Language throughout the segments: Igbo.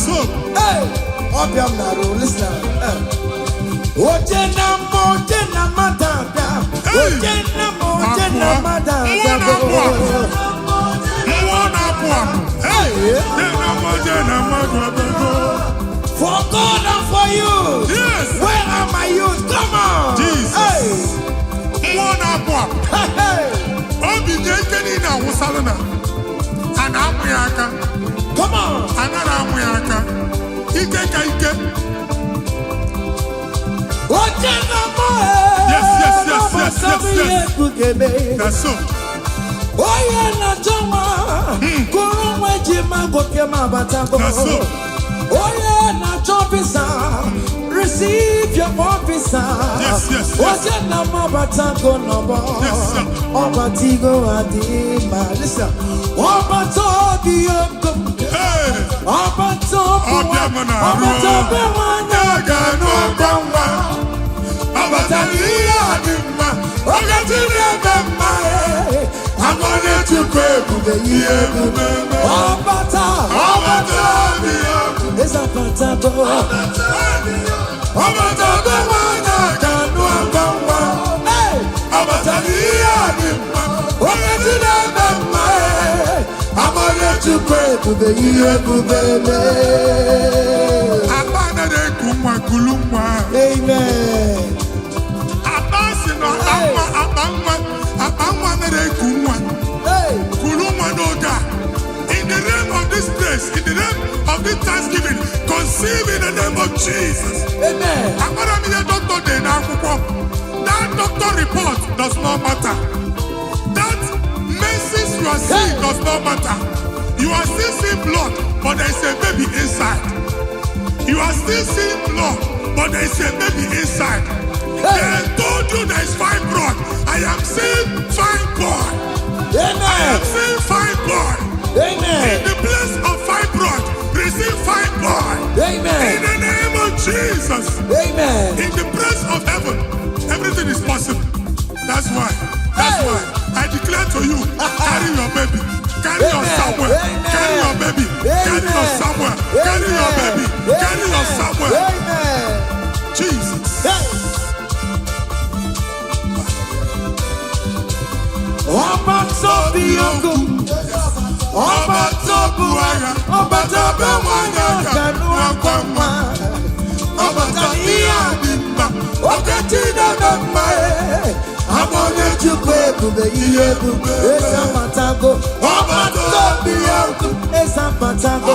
So. Hey, ọbịa m na-arụ, listen. Oje na mma, oje na mmadụ abịa. Hey! Oje na mma, oje na Abụọ. mmadụ Mmụọ abịa. na-apụ apụ. Mmụọ na-apụ apụ. Hey! Jee na mma, jee na mmadụ abịago. For God and for you. Yes. Where are my youth? Come on. Jesus. Hey. Mmụọ na-apụ apụ. Hey, hey. Obi nye ike niile awụsalụ na a na-amụ ya aka. Come on. Anaghị amụ ya aka. Ike ka ike. Oje na mma. Yes. Na so. Onye na-achọ nwa kụrụ nwa eji ma gwoke ma batago. Na so. Onye na-achọ visa, receive your own visa. Yes. Oje na mma batago n'ọgbọ. Yes, sir. Ọbatigo adị ma listen. Ọbata obi ego. Hey! Ọbata obi Ọbịa m na-arụ. ọbata obi nwanyị A ga-anụ ọkwa nwa. Ọbata n'ihe a dị mma. Oge Chineke mma. Amara Chukwu ebube, ihe ebube mee. Ọbata. Ọbata obi ọkụ. Eze abatago. Ọbata obi nwanyị a ga-anụ ọkwa nwa. Hey! Ọbata n'ihe a dị mma. Oge Chineke mma. Amara Chukwu Ebube, ihe ebube mee. Akpa anaghị eku nwa, kulu nwa. Amen. Akpa si na akpa nwa, akpa nwa, akpa nwa anaghị eku nwa. Hey! Kulu nwa n'oge a. In the realm of this grace, in the realm of this thanksgiving, conceive in the name of Jesus. Amen. Amara m ihe dọkịta dị n'akwụkwọ. That doctor report does not matter. That menses you are seeing does not matter. You are still seeing blood, but there is a baby inside. You are still seeing blood, but there is a baby inside. They told you there is fibroid. I am seeing fibroid. I Amen. am seeing fibroid. In Amen. the place of fibroid, receive fibroid. In Amen. the name of Jesus. Amen. In the place of heaven, everything is possible. That's why. That's Hey. why I declare to you, carry your baby. Carry your Amen. Samuel. Amen. Carry your baby. Carry your Amen. Samuel. Carry your Amen. baby. Carry your Amen. Samuel. Amen. Jesus. Hey. Ọba tó bí ogun, ọba tó bu agha, ọba tó bẹ nwanyị aka n'akwa nwa, Ọbata ihe a dị mma. Oke Chineke mma e, amụnye Chukwu ebube, ihe ebube, eze amatago, ọba tó bí ogun, eze amatago,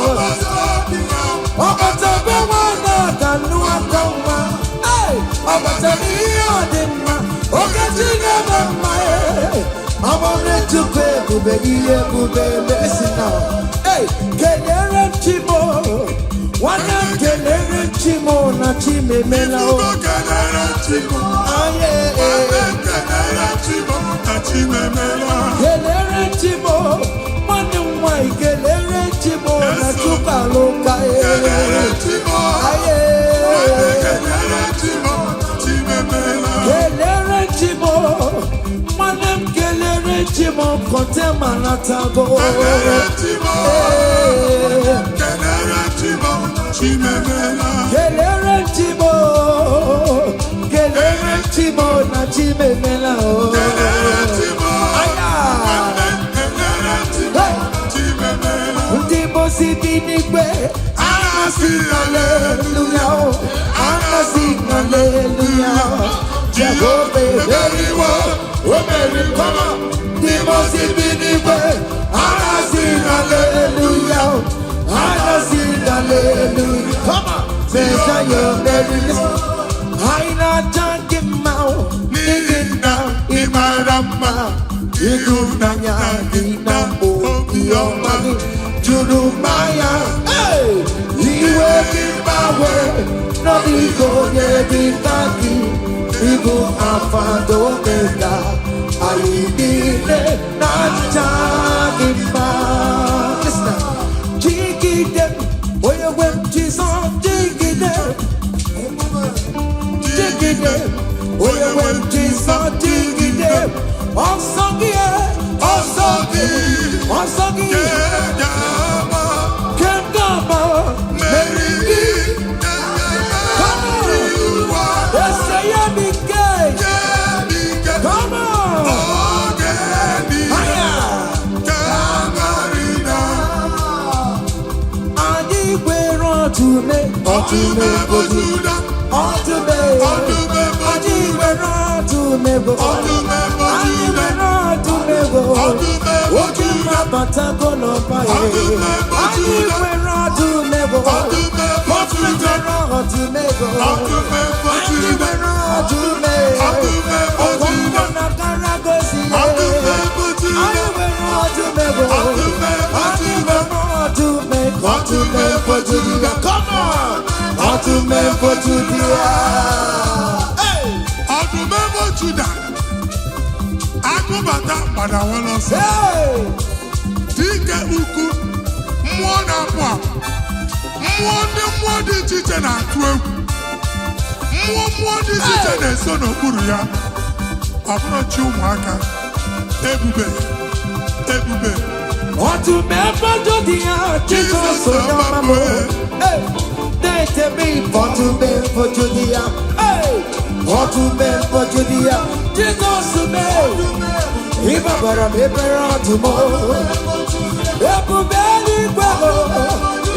ọba tó bẹ nwanyị aka n'akwa nwa, Hey! Ọbata n'ihe ọ dị mma, oke Chineke mma e, amụnye Chukwu ebube, ihe ebube, listen now. Hey, kelere m Chimo, nwanne m, kelere m Chimo na Chimemela o. Ifugo kelere Chimo. Aye. Nwanne, kelere Chimo na Chimemela. Kelere Chimo, nwanne m nwanyị, kelere Chimo na Chukwu alụka. Kelere Chimo. Aye. Nwanne, kelere Chimo na Chimemela. Kelere Chimo, nwanne m, kelere Chimo kọntema natago. Kelere Chimo. Kelere Chimo na Chimemela. Kelere Chimo, kelere Chimo na Chimemela o. Kelere Chimo. Aya. Nwanne, kelere Chimo na Chimemela. Ndị mosi bi n'igwe Anasị haleluya o, anasị haleluya, Jehova emeriwo, o meriri. Come on. Ndị mosi bi n'igwe anasị haleluya o, anasị haleluya. Come on. Mesaya meriri. Anyị na-aja gị mma o, n'ihi na ị mara mma, ịhụnanya gị na obiọma gị juru mmanya. Hey! Iwe gị gbanwe n'ọdịghị onye dị ka gị. Ịbụ Alfa na Omega, anyị niile na-aja gị mma. Listen. Jigide m, onye nwe m Jizọs, jigide jigide, onye nwe m Jizọs, jigide ọsọ gị e, Ọsọ gị ọsọ gị ga-ama kemgbe Ọdụme. Ọdụm ebo Juda. Ọdụme. Ọdụm ebo Anyị Juda. nwere ọdụm ebo. Ọdụm ebo Anyị Juda. nwere ọdụm ebo. Ọdụm ebo Oke Juda. mma n'ọba ya. Ọdụm ebo Anyị Juda. nwere ọdụm ebo. Ọdụm ebo Juda. Nwere ọdụm ebo. Ọdụm ebo Anyị Juda. nwere ọdụm Ọdụm ebo Ọgbọ Juda. na karagosi ya. Ọdụm ebo Juda. Anyị nwere ọdụm ebo. Ọdụm ebo Anyị Juda. nwere ọdụm ebo. Ọdụm ebo Juda. Come on! Ọdụm ebo Juda. Hey! Ọdụm ebo Juda. Agụbata gbadawala ọsọ. Hey! Dike ukwu, mmụọ na-apụ apụ, mmụọ ndị mmụọ dị iche iche na-atụ egwu, mmụọ mmụọ dị iche iche na-eso n'okpuru ya. Ọ bụrụ chi ụmụaka, ebube, ebube. Ọdụm ebo Juda, Jizọs onye ọma m. Hey! Na-etebe ọdụm ebo Juda. Hey! Ọdụm ebo Juda, Jizọs mee. Ịgbabara m ebere ọdụm. Ebube eluigwe m.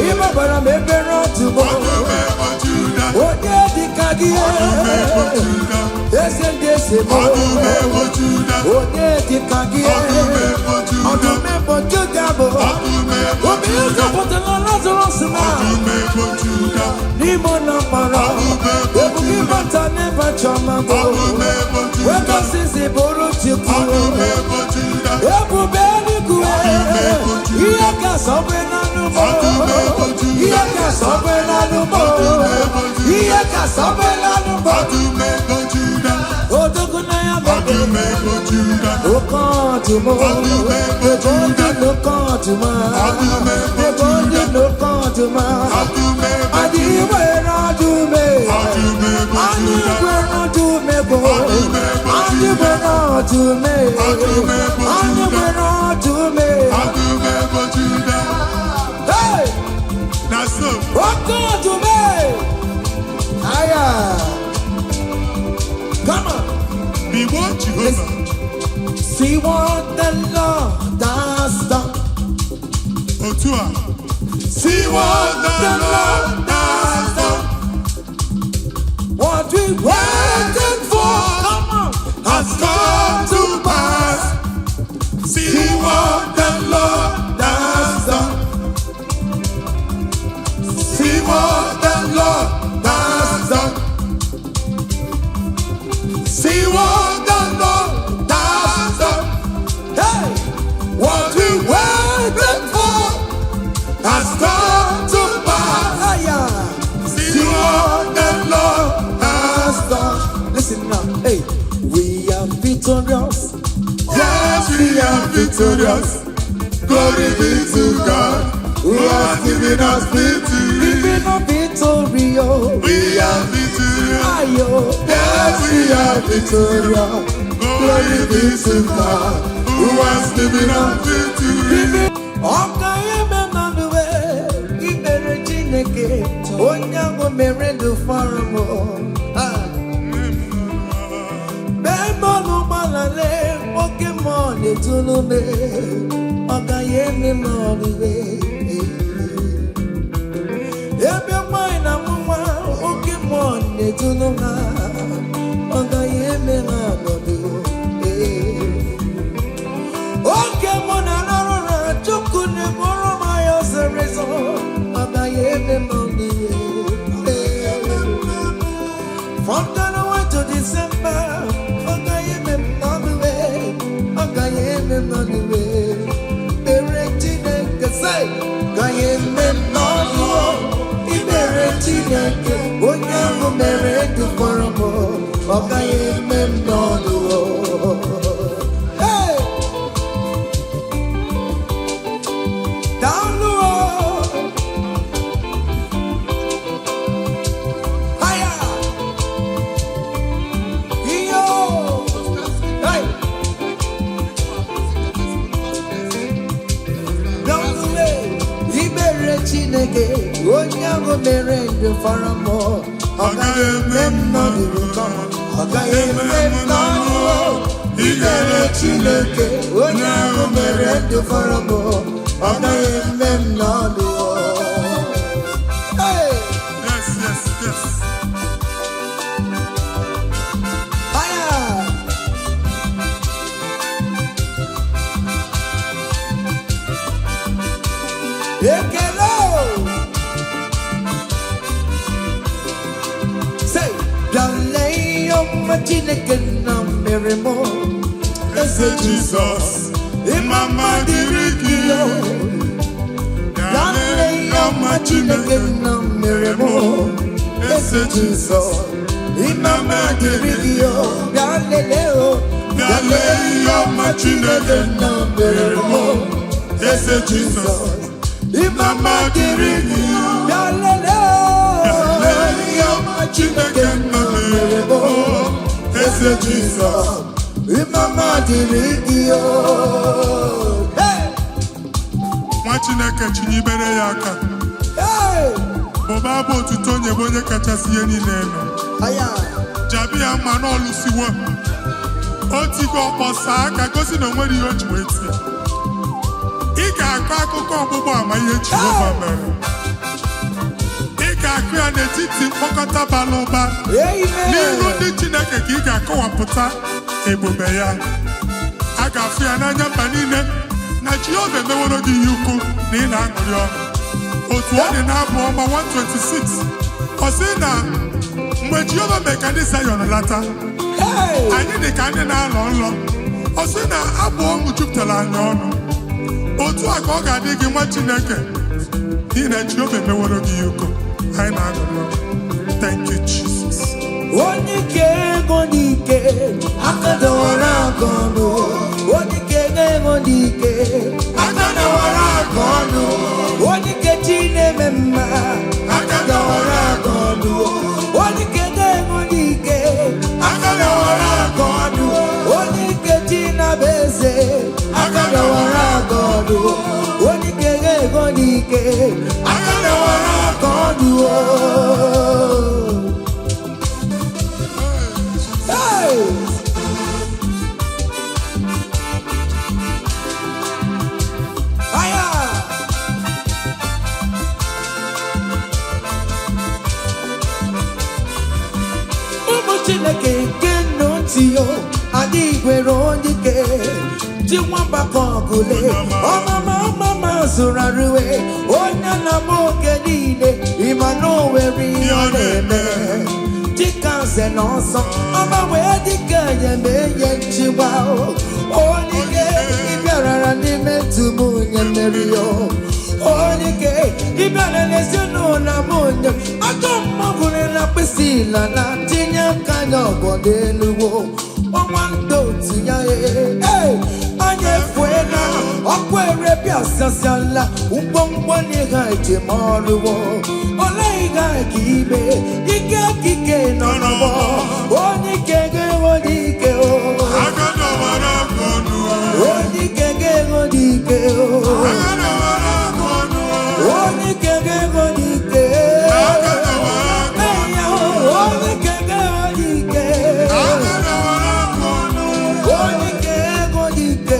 Ịgbabara m ebere ọdụm. Ọdụm ebo Juda. Onye dịka gị? Ọdụm ebo Juda. Eze ndị eze m. Ọdụm ebo Juda. Onye dịka gị? Ọdụm ebo Juda. Ọdụm ebo Juda bụ Ọdụm ebo Obi Juda. zọpụtara Lazarus na Ọdụm ebo Juda. n'ime ụlọ mkpọrọ. Ọdụm ebo Ebube Juda. ịbata n'ebe chọma bụ Ọdụm ebo Juda. wekọsisi bụrụ Chukwu. Ọdụm ebo Juda. Ebube eluigwe. Ọdụm ebo Juda. Ihe ka sọgbe n'anụ m. Ọdụm ebo Juda. Ihe ka sọgbe n'anụ m. Ọdụm ebo Juda. Ihe ka sọgbe n'anụ m. Ọdụm ebo Juda. Odogwu na ya bụ Ọdụm ebo Juda. oke ọdụm. Ọdụm ebo Ebe Juda. ndị n'oke ọdụm. Ọdụm ebo Ebe ndị Juda. n'oke ọdụm. Ọdụm ebo Anyị Juda. nwere ọdụm. Ọdụm ebo Anyị Juda. nwere ọdụm ebo. Ọdụm ebo Anyị Juda. nwere ọdụm. Ọdụm ebo Anyị Juda. nwere ọdụm. Ọdụm ebo Juda. Hey! Na so. Oke ọdụm. Aya. Come on. Igbo Jehova. See what the Lord has done. Otu a. See what the Lord has done. What we waited for, come on, has come to pass. See what the Lord has done. See what the Lord has done. See what the Lord has done. Hey! What we waited for has come to pass. Aya. See what the Lord has Has done. Listen now. Hey, we are victorious. Yes, we are victorious. Glory be to God who has given us victory. Living a victorious. We are victorious. Ayo. Yes, we are victorious. Glory be to God who has given us victory. Ọka eme mmanụ imere Chineke onye ahụ mere ndụ fọrọ m. Mee mmanụ gbalale oke mmụọ na-etulu me ọ gaghị eme m ọlụwe. Ebe nwanyị na mụ nwa oke mmụọ na-etulu ha ọ gaghị eme ha ọnọdụ. Oke mụ na arụ ụra Chukwu na-eburu m anya ọsịrịsọ ọ gaghị eme m ọlụwe. From January to December, ọ gaghị eme m n'ọlụwe, ọ gaghị eme m n'ọlụwe. Mere Chineke sị, gaghị eme m n'ọlụ. Imere Chineke, onye ahụ mere ndụ fọrọ m, ọ gaghị eme m n'ọlụ. Hey! Daalụ o! Haya! Iyo! Hey! Daalụ e! Imere Chineke, onye ahụ mere ndụ fọrọ m, ọ gaghị eme m n'ọdụ. Ọ gaghị eme m n'ọdụ. Imere Chineke, onye ahụ mere ndụ fọrọ m, ọ gaghị eme m n'ọdụ. Hey! Chineke nna mere m. Eze Jizọs, mma mma dịrị gị. Bịa lee ihe ọma Chineke nna mere m. Eze Jizọs, mma mma dịrị gị. Bịa lelee o. Bịa lee ihe ọma Chineke nna mere m. Eze Jizọs, mma mma dịrị gị. Bịa lelee o. Lee ihe ọma Chineke nna mere m. Eze Jizọs, mma mma dịrị gị o. Hey! Nwa Chineke, chinyebere ya aka. Hey! Bụba abụ otuto nye bụ onye kachasị ihe niile elu. Aya! Jabi ya mma n'ọlụsiwo o tigo ọkpọsa aka gosi na o nwere ihe o ji wee tie. Ị ga-akọ akụkọ ọgbụgba ama ihe Jehova mere. Ị ga-akụ ya n'etiti mkpọkọta bara ụba n'iru Amen! ndị Chineke, ka ị ga-akọwapụta ebube ya. A ga-afụ ya n'anya mba niile na Jehova emeworo gị ihe ukwu, na ị na-aṅụrị ọṅụ. Otu ọ dị na-abụ ọma 126, ọ sị na mgbe Jehova mee ka ndị Zayọn lata, Hey! anyị dị ka ndị na-alọ nlọ. Ọ sị na abụ ọṅụ jupụtara anyị ọnụ. Otu a ka ọ ga-adị gị, nwa Chineke, n'ihi na Jehova emeworo gị ihe ukwu, anyị na-aṅụrị ọṅụ. Thank you, Jesus. Onye ike ego n'ike, aka dọwara aka ọnụ. Onye ike ego n'ike, aka dọwara aka ọnụ. Onye ike chi na-eme mma, aka dọwara aka ọnụ. Onye ike ego n'ike, aka dọwara aka ọnụ. Onye ike chi na-abụ eze, aka dọwara aka ọnụ. Onye ike ego n'ike, aka dọwara aka ọnụ. Hey! Aya! Ụmụ Chineke nke ntị yo, adịghị gwere onye ike ji nwamba ka ọgụle ọmama ọmama zụrụ arụwe onye na-ama oge niile. Ịma na o nwere ihe ọ na-eme dịka nze na ọzọ ọma wee dịka enyemeye nchịkwa. Onye ike, ịbịarara n'ime ndụ m, onye mmeri yo. Onye ike, ịbịara n'ezinụlọ m, onye ajọ mmadụ na mkpịsị ila na tinye aka ya ọgọdọ eluwo ọnwa ndị otu ya. Ee, anya efuela ọkụ ere bịasasịala ngwongwo n'ihe njem ọrụwo ole ihe ka ime ike kike nọ n'ọgbọ. Onye ike ga-enwe ike o. Aka dọwara aka ọnụ. Onye ike ga-enwe ike o. Aka dọwara aka ọnụ. Onye ike ga-enwe ike. Aka dọwara aka. Ee, ya, onye ike ga-enwe ike. Aka dọwara aka ọnụ. Onye ike ga-enwe ike.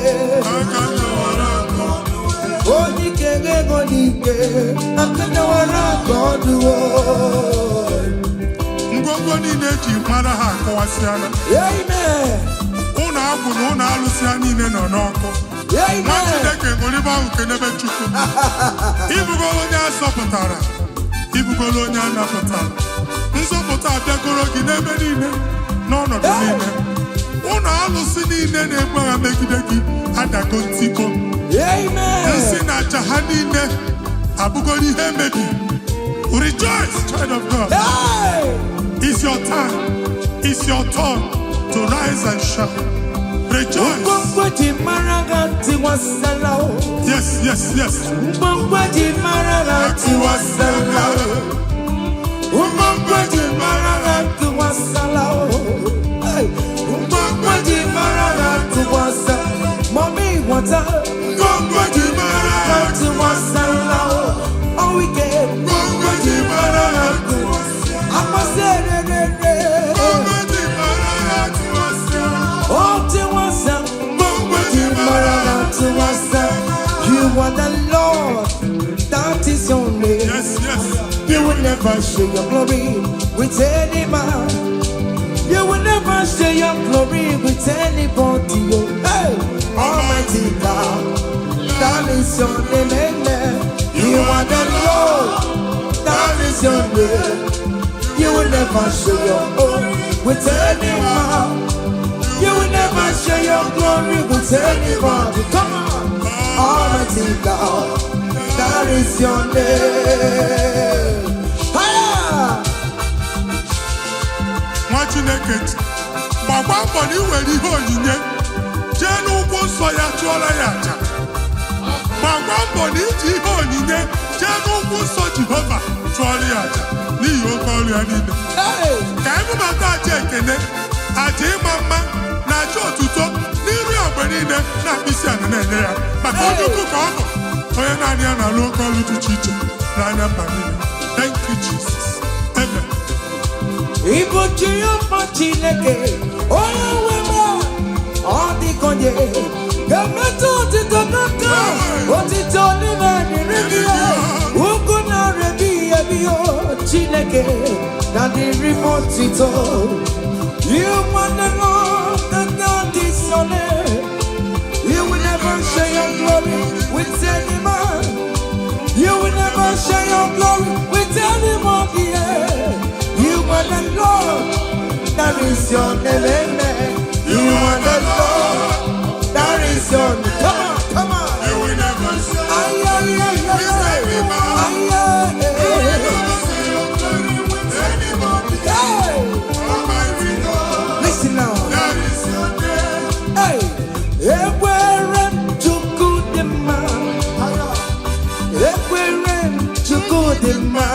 Aka dọwara aka ọnụ. Onye ike ga-enwe ike. Aka dọwara aka ọnụ o. Ngwongwo niile eji mara ha akọwasịala. Amen. Ụlọ agwụ na ụlọ alụsị ha niile nọ n'ọkụ. Nwa Amen. Chineke, ṅụrịba ahụ, kenebe Chukwu. Ịbụgoro onye a zọpụtara, ịbụgoro onye a napụtara. Nzọpụta abịagoro gị n'ebe niile, n'ọnọdụ niile. Ụlọ alụsị niile na-ebu agha megide gị adago ntiko. Amen. Nsị na aja ha niile abụgoro ihe mebiri. Rejoice, child of God. Hey! It's your time. It's your turn to rise and shine. Rejoice. Ngwongwo ji mara ha tiwasala o. Yes. Ngwongwo ji mara ha tiwasala o. Ngwongwo ji mara ha tiwasala o. Hey! Ngwongwo ji mara ha tiwasa. Mommy water. Ngwongwo ji mara Ha tiwasala o. Oh, we get. Ngwongwo ji mara ha. Akwasi ererere. Ngwongwo ji mara ha tiwasịa. Oh, tiwasa. Ngwongwo ji mara ha. Tiwasa. You are the Lord. That is your name. Yes. You will never share your glory with any man. You will never share your glory with anybody. Oh, hey, Almighty God, that is your name. Amen. You are the Lord, that is your name. You will never share your own with any man. glory with anybody. Come on. Almighty God, that is your name. Higher! Nwa Chineke, gbakwa mbọ na ị nwere ihe onyinye jee n'ụkwụ nsọ ya chụọrọ ya aja. Gbakwa mbọ na iji ihe onyinye jee n'ụkwụ nsọ Jehova chụọrọ ya aja n'ihi oke ọrụ ya niile. Hey! Ka anyị bubata aja ekele, aja ịma mma na aja otuto n'iru ya mgbe niile na-akpịsị ana na-enye ya, maka onye ukwu ka ọ bụ, onye naanị ya na-alụ oke ọrụ dị iche iche n'anya mba niile. Thank you, Jesus. Amen. Ịbụ Jehova Chineke, onye nwe m, ọ dịka onye ga-emetụ otito n'aka, otito n'ime dịrị gị, ugwu na-ebi ebi o Chineke, na dịrị m otito. You are the Lord, the God is your name. You will never share your glory with any man. You will never share your glory with anybody. Yeah. You are the Lord, that is your name. Amen. You are the Lord, that is your name. Come on, come on. You will never share. Ay, ay, ay, ay, ay. Ay, ay, You will ay. never share your glory with anybody. Hey, Almighty God, listen now. that is your name. Hey, ekwere m Chukwu dị mma. Ekwere m Chukwu dị mma.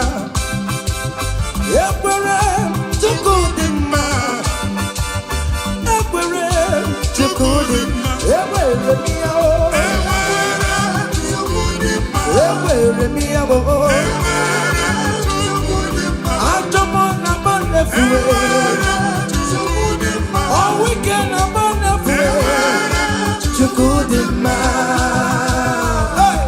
Ekwere m Chukwu dị mma. Ekwere m Chukwu dị mma. Ekwere m ya o. Enwere Chukwu dị mma. Ekwere m ya o. Enwere Chukwu dị mma. Ajọ mmụọ na mba na-efuwe. Enwere Chukwu dị mma. Ọnwụ ike na mba na-efuwe. Enwere Chukwu dị mma. Hey!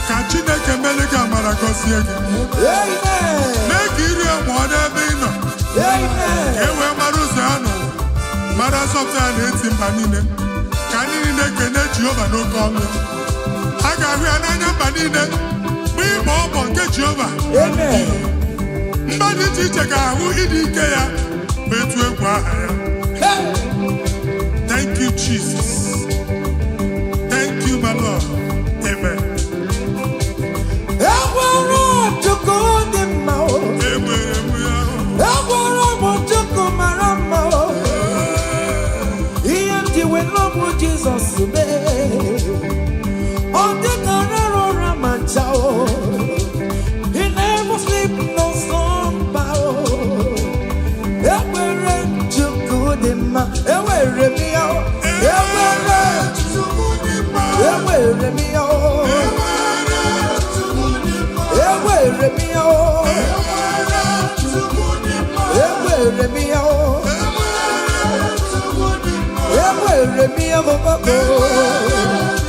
Ka Chineke mere gị amara, gọzie gị. Amen. Mee ka iri ya mụọ n'ebe ị nọ, ka Amen. e wee mara ụzọ ya n'ụwa, mara nzọpụta ya na-eti mba niile. Ka anyị niile kene Jehova n'oke ọnụ a ga-ahụ ya n'anya mba niile, bụ ịgba ọbọ nke Jehova. Amen. Mba dị iche iche ga-ahụ ịdị ike ya, bụ etu egwu aha ya. Hey! Thank you, Jesus. Thank you, my Lord. Amen. Enwere Chukwu dị mma o. Enwere m ya. Enwere m Chukwu mara mma o. Ihe m ji wee lọbụ Jizọs mee. Ọ dịka rara ụra ma ncha o. He never sleep no slumber o. Enwere m Chukwu dị mma. Enwere m ya o. Enwere Chukwu dị mma. Enwere m ya o. Enwere Chukwu dị mma. Enwere m ya o. Enwere Chukwu dị mma. Enwere m ya o. Enwere Chukwu dị mma. Enwere m ya o.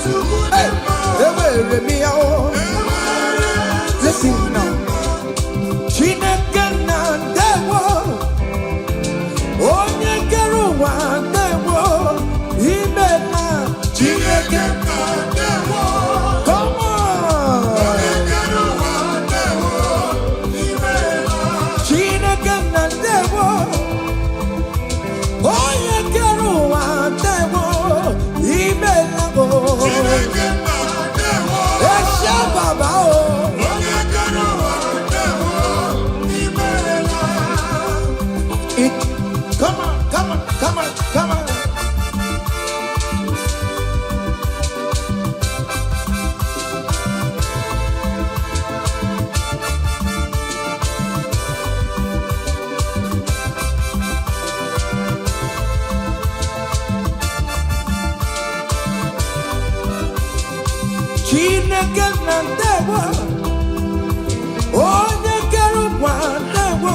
Chukwu dị Hey! mma. Enwere m ya o. Enwere Listen now. Chineke na ndewo, onye kere ụwa, ndewo, imela. Chineke na ndewo. Come on. Onye kere ụwa, ndewo, imeela. Chineke na ndewo, onye kere ụwa, ndewo, imela o. Chineke na ndewo. Eshe baba o. Onye kere ụwa, ndewo, imeela. Come on, come on, come on, come on. Chineke na ndewo, onye kere ụwa, ndewo,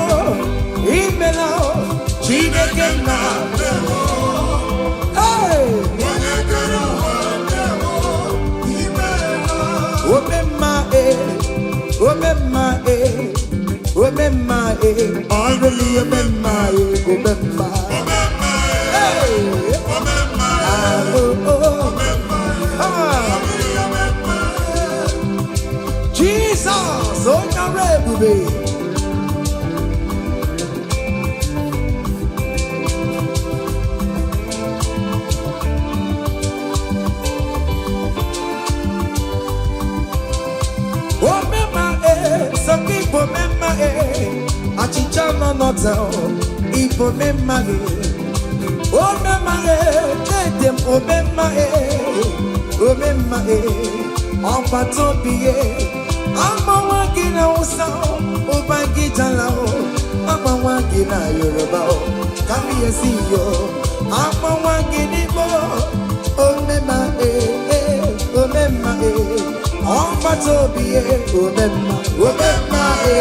imela o. Chineke na Ndewo. Hey! Onye kere ụwa, ndewo, imeela. Omemma e, omemma e, omemma e, ọrụli omemma e, omemma. Omemma. Hey! Omemma. Ah, oh, oh. Omemma. Ah. Omemma. Jesus, onye ọrụ ebube. Pọtakọt, ịbụ omemma gị. Omemma gị, dede m, omemma gị, omemma gị, ọgbata obi gị. Agbawa gị na Hausa, ụba gị jala o. Agbawa gị na Yoruba o, kábíyèsí yo. Agbawa gị n'Igbo, omemma e, omemma e. Ọgbata obi ye, omemma, omemma e,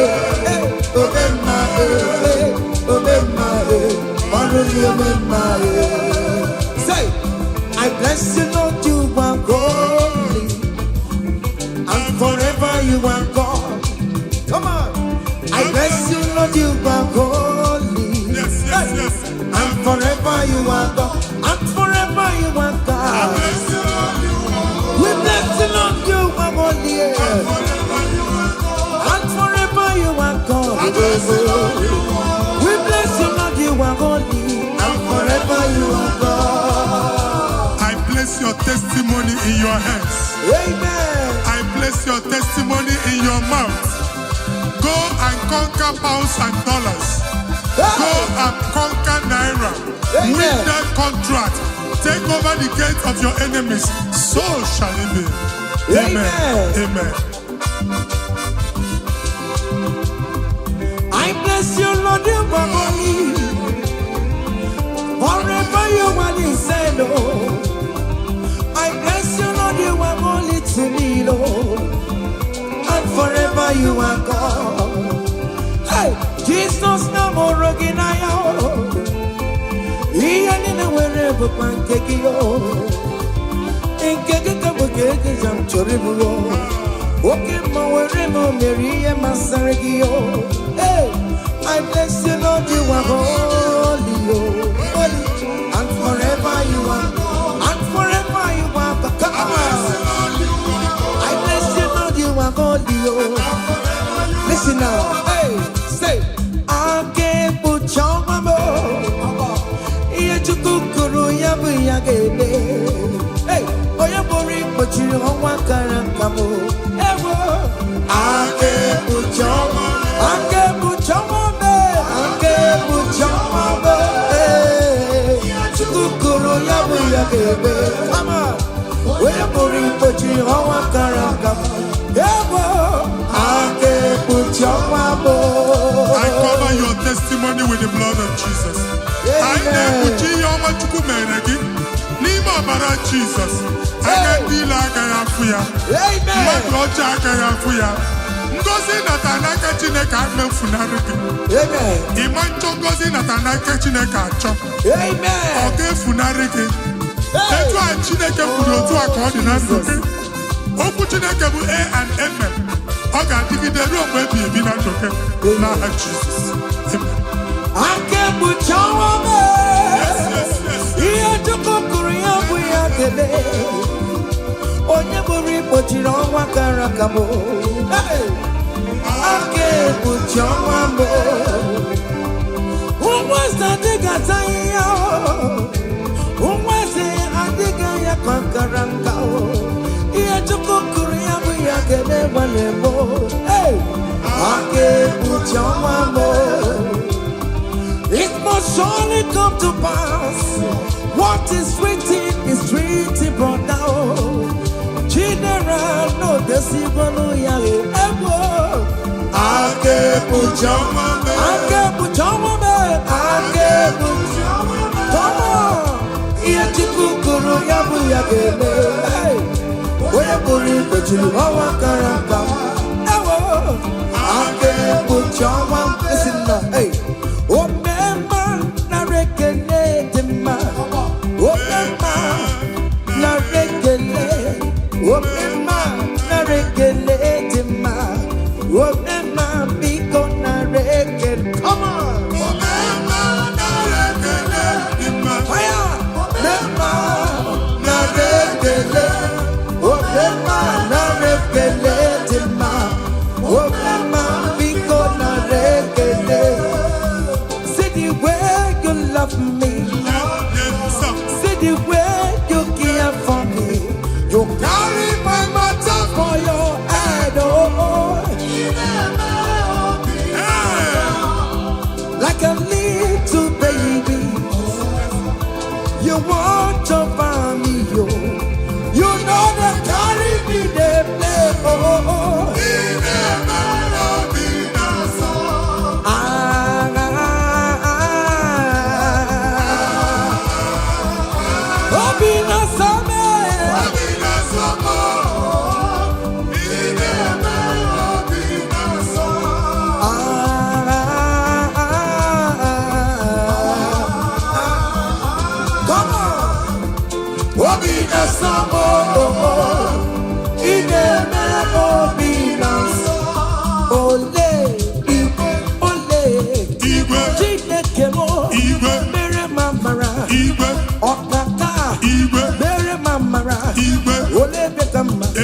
omemma e, omemma e. Ọrụ gị omemma e. Say, I bless you, Lord, you are holy, and forever you are God. Come on. I bless you, Lord, you are holy. Yes. And forever you are God. And forever you are God. Bless you, Lord, you are We bless you, Lord, you are holy. forever you are God. And forever you are God. Bless you, Lord, you are We bless you, Lord, you are holy. And forever you are God. I place your testimony in your hands. Amen. I place your testimony in your mouth. Go and conquer pounds and dollars. Go and conquer naira. Amen. Win that contract. Take over the gate of your enemies. So shall it be. Amen. Amen. I bless you, Lord, you are holy. Forever you are the same, oh. I bless you, Lord, you are holy to me, Lord. And forever you are God. Hey, Jesus na mụrụ gị n'anya o. Ihe niile nwere bụkwa nke gị o. Nke gị ka bụ ka ego m chọrọ ịbụ o. Oke mma were m mere ihe masịrị gị o. Hey, I bless you, Lord, you are holy, oh, holy, and forever you are, and forever you are. Come on. I bless you, Lord, you are holy, oh. Listen now, hey, say, aka ekpuchi ọnwa m, ihe Chukwu kwuru ya bụ ya ga-eme. Hey, onye pụrụ ikpochiri ọnwa kara nka m, ewo. Aka ekpuchi ọnwa, aka ekpuchi ọnwa m, aka ekpuchi ọnwa m. Ee, Chukwu kwuru ya bụ ya ga-eme. Come on. Onye pụrụ ikpochiri ọnwa kara aka m, ewo. Aka ekpuchi ọnwa m. I cover your testimony with the blood of Jesus. Anyị na-ekpuchi ihe ọma Chukwu mere gị n'ime ọbara Jizọs. Anya ndị ile agaghị afụ ya. Amen. Mmadụ ọjọọ agaghị afụ ya. Ngozi nata n'aka Chineke amefunarị gị. Amen. Ịma nchọ ngozi nata n'aka Chineke achọ. Amen. Ọ ga-efunarị gị. Etu a Chineke kwuru, otu a ka ọ dị na ndụ gị. Okwu Chineke bụ e and amen. Ọ ga-adịgide ruo mgbe ebi ebi na ndụ gị. N'aha Jizọs. Amen. Aka ekpuchi ọnwa m. Yes. Ihe Chukwu kwuru ya bụ ya ga-eme. Onye bụrụ ikpochiri ọnwa kara aka m. Hey! Aka ekpuchi ọnwa m. Ụmụ eze adịghị ata ahịhịa o. Ụmụ eze adịghị anya ka nkara nka o. Ihe Chukwu kwuru ya bụ ya ga-eme, gbalị m. Hey! Aka ekpuchi ọnwa m. It must surely come to pass. What is written is written, brother. General, no, desigonu ya ego. Aka ekpuchi ọnwa m. Aka ekpuchi ọnwa m. Aka ekpuchi ọnwa m. Come on. Ihe Chukwu kwuru ya bụ ya ga-eme. Hey! Onye pụrụ ikpochiri ọnwa kara aka. Ewo. Aka ekpuchi ọnwa m. Listen now. Hey. Omemma, nara ekele dị mma. Omemma, nara ekele. Omemma, nara ekele dị mma. Omemma, biko nara ekele. Come on. Omemma, nara ekele dị mma. Fire! Omemma, nara ekele. Omemma, nara ekele dị mma. Omemma, biko nara ekele. See the way you love me. Yes, sir. See the way you care for me. You carry my matter for your head. Oh.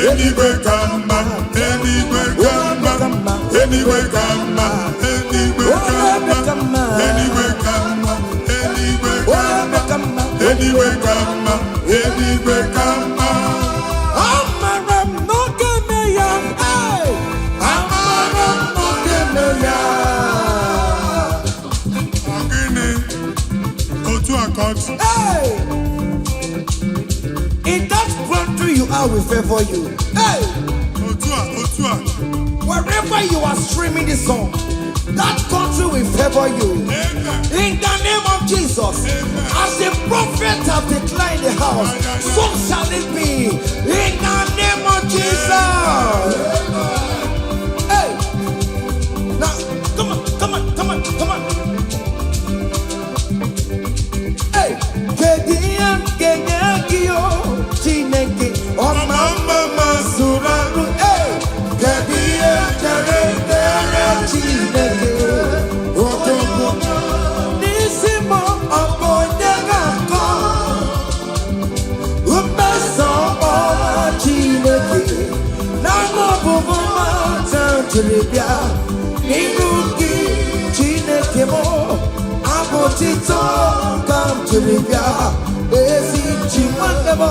Eluigwe ka mma, eluigwe ka mma, eluigwe ka mma, eluigwe ka mma, eluigwe ka mma, eluigwe ka mma, eluigwe ka mma, eluigwe ka mma. Amara m n'oge me ya. Hey! Amara m n'oge Me ya. Ọ gịnị? Otu a ka ọ dị. Hey! In that country you are will favor you. Hey! Otu a, otu a. Wherever you are streaming this song, that country will favor you. Amen. In the name of Jesus, as the prophet have declared the house, so shall it be. In the name of Jesus. Hey, now come on, come on, come on, come on. Hey, kedu ihe m ga-enye gị o Chineke ọma mma ma zuru arụ? Hey, kedu ihe m kere kere Chineke odogwu n'isi m? Ọ bụ onye ga-akọ mmeso ọma Chineke n'anụ ọbụbụ mata jiri bịa n'ihu gị, Chineke m? Abụ tito ka m jiri bịa. Ezi chi nwanne m,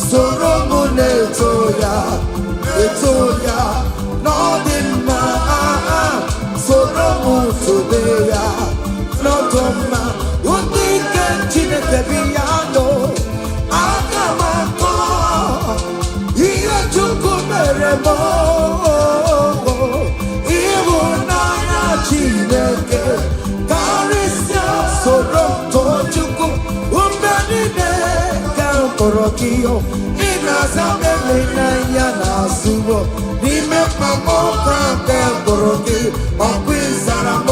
soro m na-eto ya, eto ya n'ọdị mma. Soro m tobe ya n'ọdụ mma. Ndị ike Chineke bi ya nọ, aga m akọ ihe Chukwu mere m. Ịhụnanya Chineke karịsịa, soro m too Chukwu mgbe niile ka m kpọrọ gị. Ị na-aza mele n'anya na-azụwo n'ime mkpamọ ka nke kpọrọ gị, ọkụ ịzara m.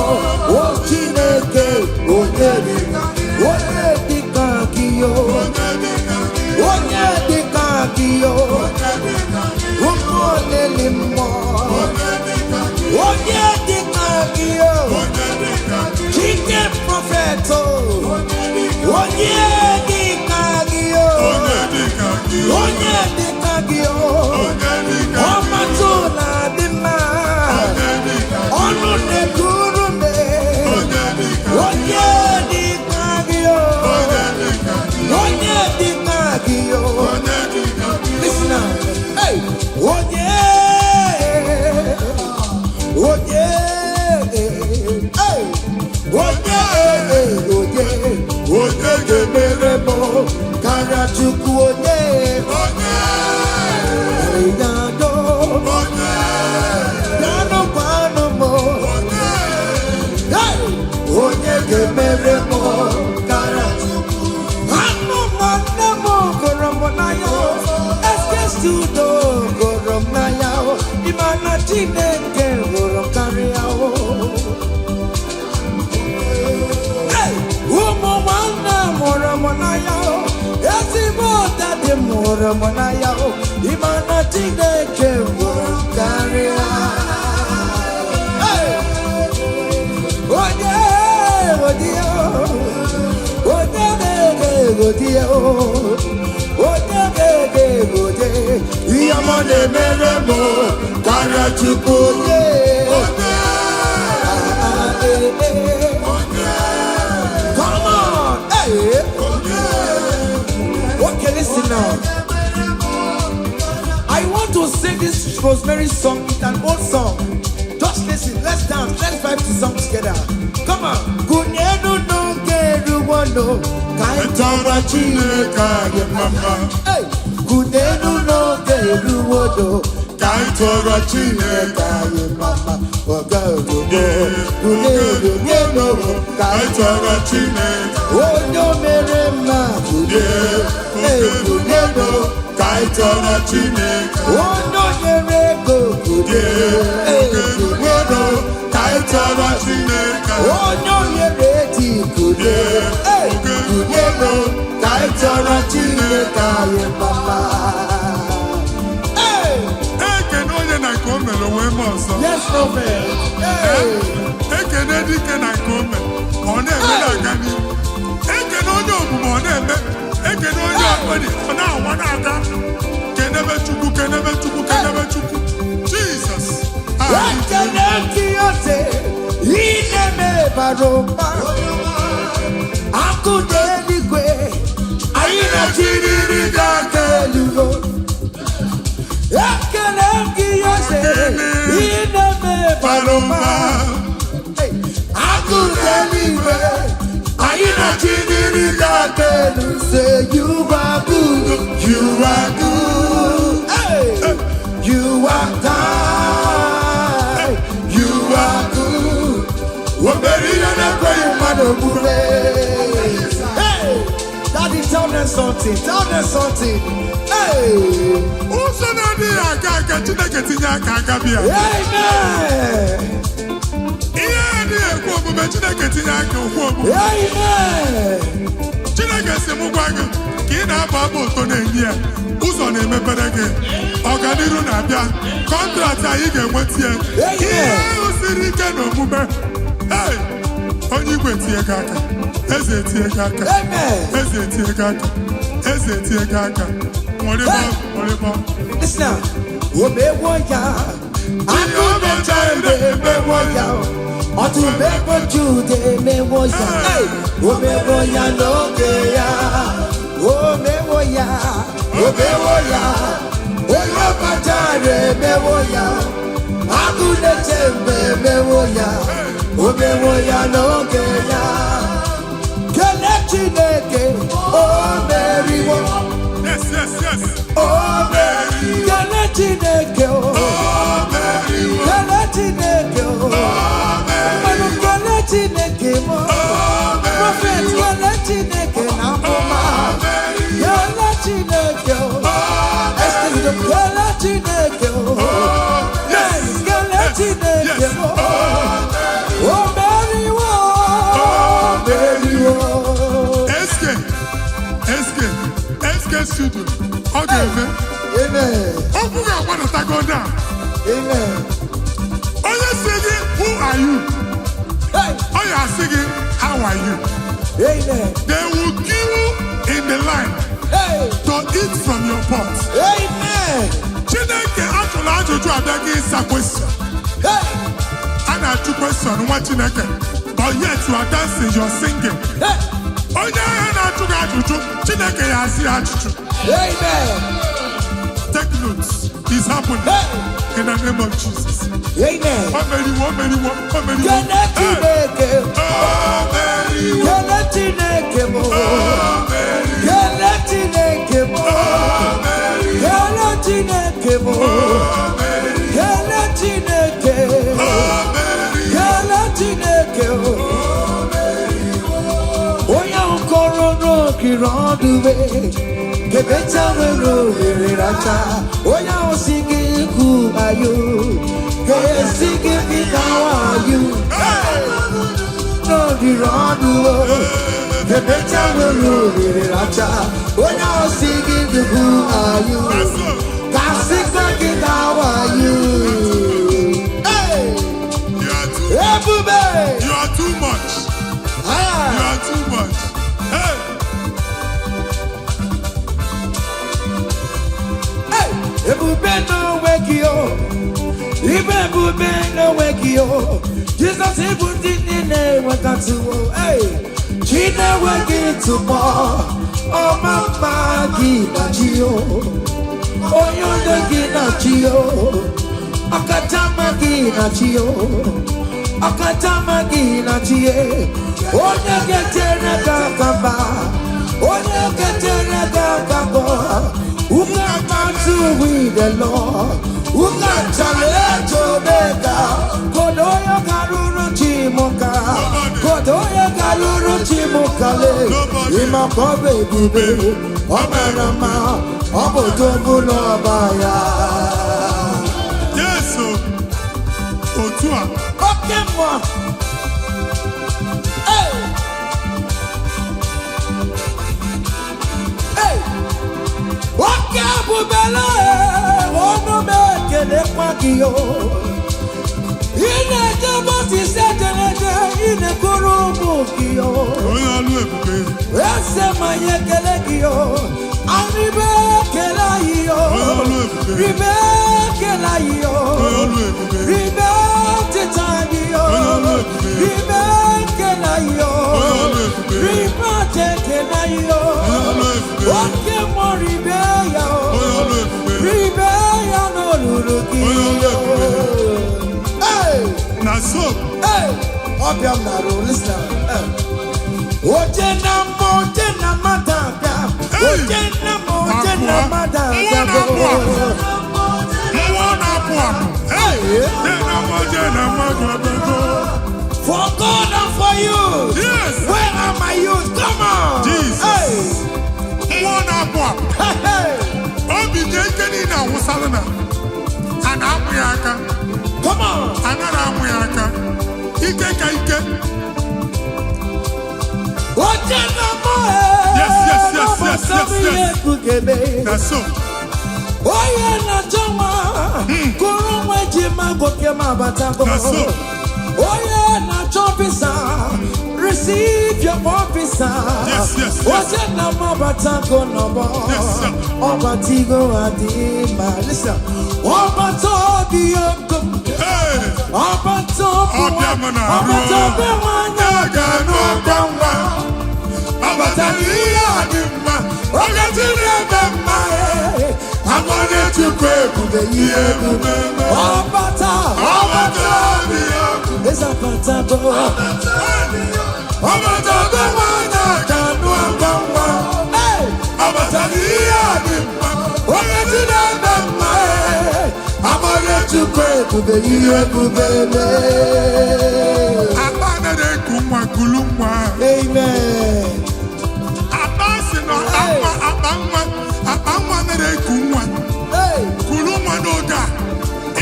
O Chineke, onye dị, onye dịka gị o, onye dịka gị o, ụmụ olili mmụọ, onye dịka gị o, Chike prophet o, onye dịka gị o, onye dịka gị o, ọmatụ na-adị mma, ọnụ na-ekuru me, onye dịka gị o, onye dịka gị o. Listen now. Hey, onye, onye, hey, onye, onye, onye ga-emere m karịa Chukwu? Onye ya do yanụ kwanụ m. Hey, onye ga-emere m karịa anụ? Nwanne m gụrụ m n'anya, Eske Studio gụrụ m n'anya. Ịma na Chineke hụrụ m karịa o. Hey! Ụmụ nwanne mụrụ m n'anya o, ezigbo daddy mụrụ m n'anya o. Ịma na Chineke hụrụ m karịa. Hey! Onye onye onye na-ege egodi o, onye ga-ege egode ihe ọma na-emere m karịa Chukwu? Onye? Ah, eh, eh. Come on! Hey! Okay, listen now. I want to sing this Rosemary song. It's an old song. Just listen. Let's dance. Let's vibe the song together. Come on. Kunyenu n'oge eruwono ka anyị Chọrọ Chineke anyị mma. Hey! Kunyenu n'oge eruwono Ka anyị tọrọ Chineke anyị mama ọga obodo. Kunyenu n'oge ka Ka anyị anyị tọrọ Chineke onye o mere mma kunyenu. Hey, kunyenu. Ka anyị tọrọ Chineke Onye o nyere ego kunyenu. Hey, kunyenu. Ka anyị tọrọ Chineke Onye o nyere eti kunyenu. Hey, kunyenu ka anyị tọrọ Chineke anyị mama. Hey! Ekene onye na nke o mere onwe m ọzọ. Yes, prophet. Hey! Ekene dike na nke o mere, ọ na-eme na-aga n'ihu. Ekene onye omume, ọ na-eme. Ekene onye ọkpọdị, ọ na-awa na-aga. Kene. Kenebe Chukwu, kenebe Chukwu, kenebe Chukwu. Jesus. Ekele gị ose, ị na-eme bara ụba. Akụ dị eluigwe, anyị na-achịrịrị gị aka elu. Ekele gị ose, ị na-eme bara ụba. Akụ dị eluigwe, anyị na-achịrịrị gị aka elu. Say you are good, you are good. Hey! You are kind, you are good. O mere ihe na-ekweghị mmadụ omume. Hey! Daddy, tell them something. Tell them something. Hey! Ụzọ na-adịghị aga aga, Chineke tinye aka aka bịa. Amen. Ihe adịghị ekwe omume, Chineke tinye aka okwu omume. Amen. Chineke si m gwa gị ka ị na-abụ abụ ụtọ na-enye ya, ụzọ na-emepere gị, ọganiru na-abịa, contract anyị ga-enweta ya. Ihe ahụ siri ike na omume. Hey! Onye igwe tinye gị aka, eze tinye gị aka. Amen. Eze tinye gị aka, eze tinye gị aka. Nwere nwere. Listen now. Omewo ya. Akụnecha emewo ya. Ọtụmegbo Jude emewo ya. Hey! Omewo ya n'oge ya. Omewo ya. Omewo ya. Onye ọkachara emewo ya. Agụneche mgbe emewo ya. Omewo ya n'oge ya. Kele Chineke, o meriwo. Yes. O meriwo. Kele Chineke, o. Kele Chineke, o. Mmanụ kele Chineke mo. Prophet, kele Chineke na amụma. Kele Chineke, o. Esther, kele Chineke, o. Yes, kele Chineke mo. O meriwo. O meriwo. SK, SK, SK Studio. Ọ ga-eme. Amen. Okwu ga-agbadatago down. Amen. Onye si gị, "Who are you?" Hey. Ọ ya asị gị, "How are you?" Amen. They will queue in the line Hey. to eat from your pot. Amen. Chineke ajụrụ ajụjụ abịaghị ịsa question. Hey. A na-ajụ question nwa Chineke, but yet you are dancing, you are singing. Hey. Onye ahịa na-ajụ gị ajụjụ, Chineke ya asị ya ajụjụ. Amen. Take notes. It's happening. Hey. In the name of Jesus. Amen. O meriwo, o meriwo, o meriwo. Kele Hey. Chineke. O meriwo, Kele Chineke mo. o meriwo, Kele Chineke mo. o meriwo, Kele Chineke mo. o meriwo, Kele Chineke. o meriwo. Kele Chineke o. Onye ahụ kọrọ n'okiri ọdụ we kebeta nwere ohere racha. Onye ahụ si gị kwu ayo ga-esi gị bika wayo n'okiri ọdụ o kebeta nwere ohere racha. Onye ahụ si gị kwu ayo ga-asịkwa gị na wayo. Hey! You are too, Ebube! you are too much. You Ah! are too much. Hey. Hey! Ebube n'onwe gị o, ibe ebube n'onwe gị o, Jizọs, ịbụ ndị niile enwetatụwo. Hey! Chi na-enweghị ntụpọ, ọma mma gị na chi o, onye onye gị na chi o, ọkacha mma gị na chi o, ọkacha mma gị na chi e, onye ga-echere gị aka mba, onye ga-echere gị aka mbọ. Who can battle with the Lord? Who can challenge Omega? Kodoyo garuru chimuka. Kodoyo garuru chimuka le. Imakobe ebube. Ọ mara mma, ọ bụ tobulu ọba ya. Yes, o. Otu a. Oke mmụọ. Hey! Hey! Oke ebubele, ọnụ m ekelekwa gị o. Ị na-eje bọsisi ejereje, ị na-ekuru ụmụ gị o. Onye ọlụ ebube. Eze ma anyị ekele gị o. Arịbe. ekele anyị o. Onye ọlụ ebube. Ribe ekele anyị o. Onye ọlụ ebube. Ribe otito anyị o. Onye ọlụ ebube. Ribe ekele anyị o. Onye ọlụ ebube. Ribe aja ekele anyị o. Onye ọlụ ebube. Oke mmụọ, ribe ya o. Onye ọlụ ebube. Ribe ya n'olulu gị Onye ọlụ o. ebube. Hey! Na so. Hey! Ọbịa m na-arụ, listen. Hey. Oje na mbụ, oje na mmadụ abịa. Hey! Oje na mbụ, oje na Akụa. mmadụ Mmụọ abịa. na-apụ apụ. Mmụọ na-apụ apụ. Hey! Jee na mmụọ, jee na mmadụ abịago. For God and for you. Yes. Where are my youth? Come on. Jesus. Hey. Mmụọ na-apụ apụ. Hey, hey. Obi dị ike niile awụsala na a na-amụ ya aka. Come on. Anaghị amụ ya aka. Ike ka ike. Oje na mbụ. Yes. Yes. Na so. Onye na-achọ nwa kụrụ nwa eji ma goke ma abatago. Na so. Onye na-achọ visa, receive your own visa. Yes. Oje na m abatago n'ọgbọ. Yes, sir. Ọbatigo adị ma listen. Ọbata obi oko. Hey! Ọbata obi Ọbịa m na-arụ. ọbata obi nwanyị. Ya ga-anụ ọkwa nwa. Ọbata n'ihe a dị mma. Oge Chineke mma. Amanye Chukwu ebube ihe ebube. Ọbata. Ọbata obi ọkụ. Eze abatago. Ọbata obi nwanyị ga-anụ ọkwa nwa. Hey! Ọbata n'ihe a dị mma. Oge Chineke mma. Amanye Chukwu Ebube ihe ebube mee. Akpa anaghị eku nwa kulu nwa. Amen. Akpa si na akpa akpa nwa akpa nwa anaghị eku nwa. Hey! Kulu nwa n'oge a.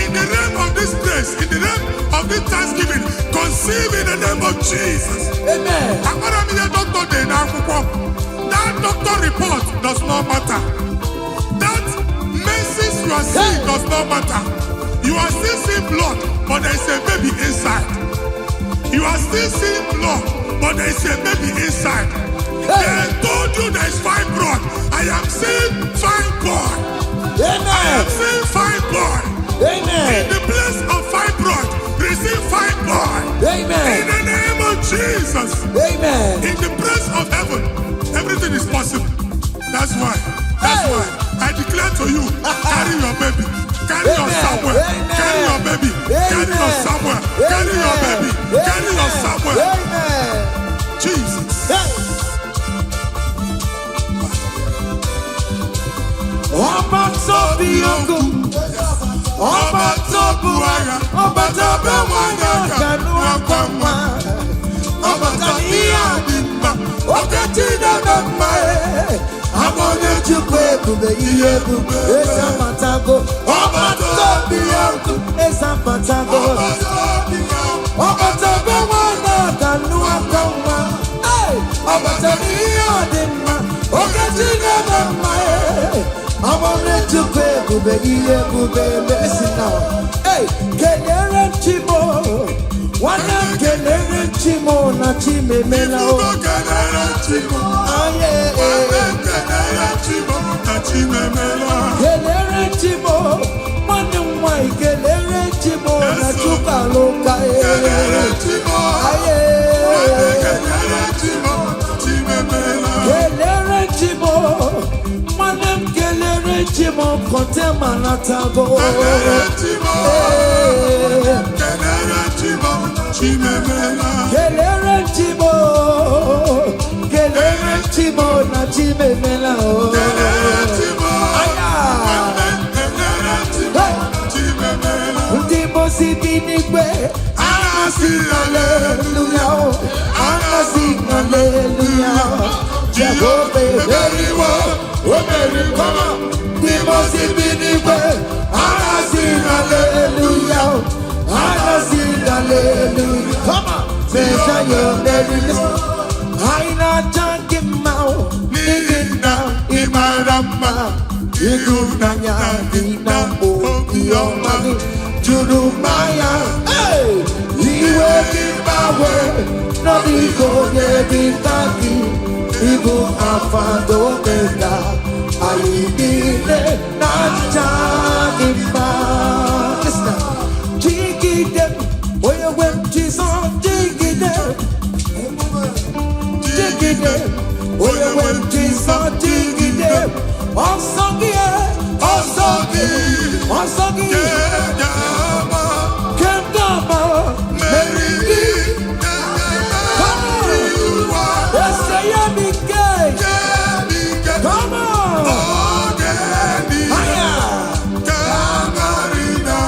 In the realm of this grace, in the realm of this thanksgiving, conceive in the name of Jesus. Amen. Agbara m ihe dọkịta dị n'akwụkwọ. That doctor report does not matter. That menses you are seeing does not matter. You are still seeing blood, but there is a baby inside. You are still seeing blood, but there is a baby inside. They told you there is fibroid. I am seeing fibroid. I am Amen. seeing fibroid. In Amen. the place of fibroid, receive fibroid. In Amen. the name of Jesus. Amen. In the place of heaven, everything is possible. That's why. That's Hey. why I declare to you, carry your baby. Carry your Amen. Samuel. Amen. Carry your baby. Carry your Amen. Samuel. Carry your Amen. baby. Carry your Amen. Samuel. Amen. Jesus. Hey. Ọba tó bí ogun, ọba tó bu agha, ọba tó bẹ nwanyị aka n'akwa nwa, Ọbata ihe a dị mma. Oke Chineke mma e, amanye Chukwu ebube ihe ebube, eze amatago, Ọbata obi ọkụ. Eze amatago, Ọbata obi ọkụ. Ọbata be nwanyị aka n'akwa nwa, Hey! Ọbata n'ihe ọ dị mma, oke Chineke mma e, amanye Chukwu ebube ihe ebube. Listen now. Hey! Kelere Chimo, nwanne m, kelere Chimo na Chimemela o. Ifugo kelere Chimo. Aye. Nwanne m, kelere Chimo na Chimemela. Kelere Chimo, nwanne m nwanyị, kelere Chimo na Chukwualuka. Kelere Chimo. Aye. Nwanne, kelere Chimo na Chimemela. Kelere Chimo, nwanne m, kelere Chimo kọntema natago. Kelere Chimo. Ee. Kelere Chimo na Chimemela. Kelere Chimo, kelere Chimo na Chimemela o. Kelere Chimo. Aya. Nwanne, kelere Chimo na Chimemela. Ndị mosi bi n'igwe Anasị haleluya o, anasị haleluya, Jehova emeriwo, o meriwo. Ndị mosi bi n'igwe anasị haleluya o, anasị haleluya. Come on. Mesaya emeriwo. Anyị na-aja gị mma o, N'ihi na ị mara mma, ịhụnanya gị na obiọma gị juru m anya. Hey! Iwe gị gbanwe n'ọdịghị onye dị ka gị. Ịbụ Alfa na Omega. I Anyị niile na-aja gị mma. Listen now. Jigide m, onye nwe m Jizọs, jigide m. Jigide m, onye nwe m Jizọs, jigide m. Ọsọ gị, Ọsọ gị ọsọ gị, ga-agba kemgbe ọma, mmeri gị Come on. ụwa. Ese ya m ike. Jebike Come on. oge niile Aya. ka marina.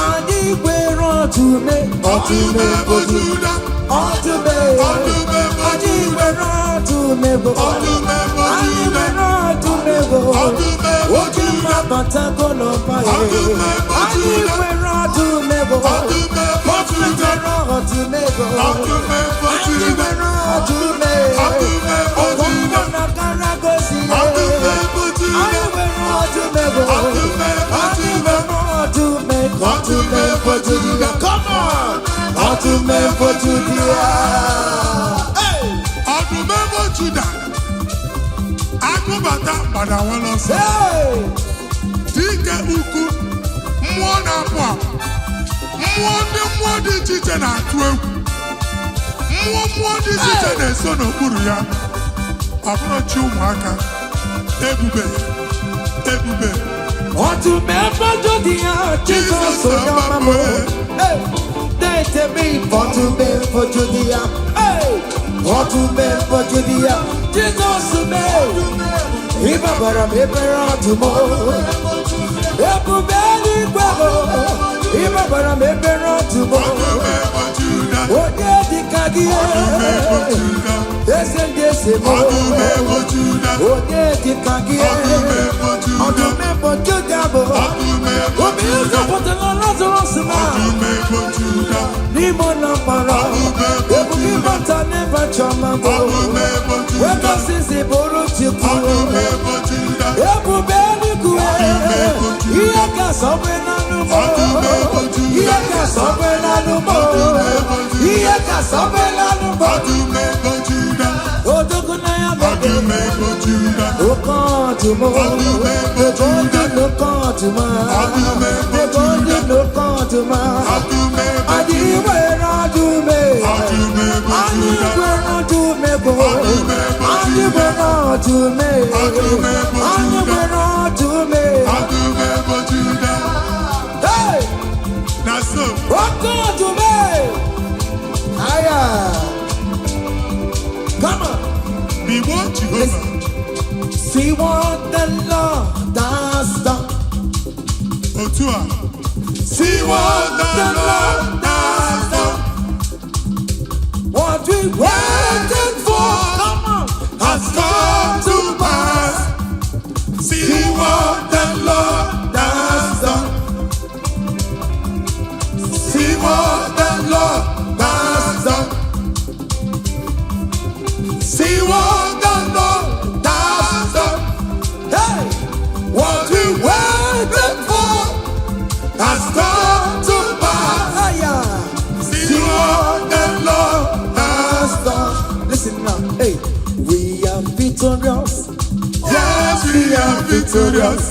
Anyị nwere ọdụme, Ọdụm ebo Juda, ọdụme, ọdụm ebo anyị Juda, nwere ọdụm ebo, ọdụm ebo anyị Juda, nwere ọdụm ebo, ọdụm ebo oke Juda, mmabatago n'ọba ya. Ọdụm ebo Anyị Juda, nwere ọdụm ebo, ọdụm ebo Juda, nwere ọdụm ebo, ọdụm ebo anyị Juda, nwere ọdụm ọdụm ebo Okonkwo Juda, na karagosi ya. ọdụm ebo Juda, Anyị nwere ọdụm ebo, ọdụm ebo anyị Juda, nwere ọdụm ebo, ọdụm ebo Juda. Come on! Ọdụm ebo Juda. Hey! Ọdụm ebo Juda, agụbata gbada nwere ọsọ. Hey! Dike ukwu, mmụọ na-apụ apụ, mmụọ ndị mmụọ dị iche iche na-atụ egwu, mmụọ mmụọ dị iche iche na-eso n'okpuru ya. Ọ bụrụ chi ụmụaka, ebube, ebube. Ọdụm ebo Juda, Jizọs onye ọma m. Hey! Na-ete m ife ọdụm ebo Juda. Hey! Ọdụm ebo Juda, Jizọs mee. Ịbabara m ebere ọdụm. Ebube eluigwe m. Ịbabara m ebere ọdụm. Ọdụm ebo Juda, Onye dịka gị? Ọdụm ebo Juda, Eze ndị eze m. ọdụm ebo Juda, Onye dịka gị? Ọdụm ebo Juda, Ọdụm ebo Juda bụ ọdụm ebo obi Juda, ụzọpụtara Lazarus ma ọdụm ebo Juda, n'ime ụlọ mkpọrọ. Ọdụm ebo Ebube Juda, ịbata n'ebe chọma bụ ọdụm ebo Juda, wegosisi bụrụ Chukwu. Ọdụm ebo Juda, Ebube eluigwe, ebo Juda, ihe ka sọgbe n'anụ m. Ọdụm ebo Juda, Ihe ka sọgbe n'anụ m. Ọdụm ebo Juda, Ihe ka sọgbe n'anụ m. Ọdụm ebo Juda, Odogwu na ya bụ ọdụm ebo Juda, oke ọdụm. Ọdụm ebo Ebe Juda, ndị n'oke ọdụm, Ọdụm ebo ebe ndị Juda, n'oke ọdụm. Ọdụm ebo Anyị Juda, nwere ọdụm. Ọdụm ebo Anyị Juda, nwere ọdụm ebo. Ọdụm ebo Anyị Juda, nwere ọdụm. Ọdụm ebo Anyị Juda, nwere ọdụm. Ọdụm ebo Juda, Hey! Na so. Oke ọdụm! Aya! Come on! Igbo Jehova. See what the Lord has done. Otu a. See what the Lord has done. What we waited for, come on, has come to pass. See what the Lord has done. See what the Lord has done. See what the Lord has done. Hey! What we waited for has come to pass. Aya! See what the Lord has Has done. Listen now. Hey, we are victorious. Yes, we are victorious.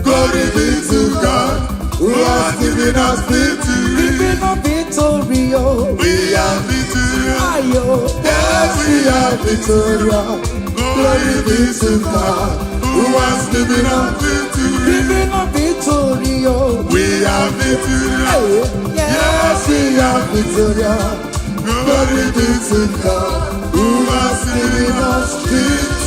Glory be to God who has given us victory. Living a victory. Oh. We are victorious. Ayo. Yes, we are victorious. Glory be to God who has given us victory. Living a victory. Oh. We are victorious. Hey, yes, we are victorious. Glory be to God who has given us victory.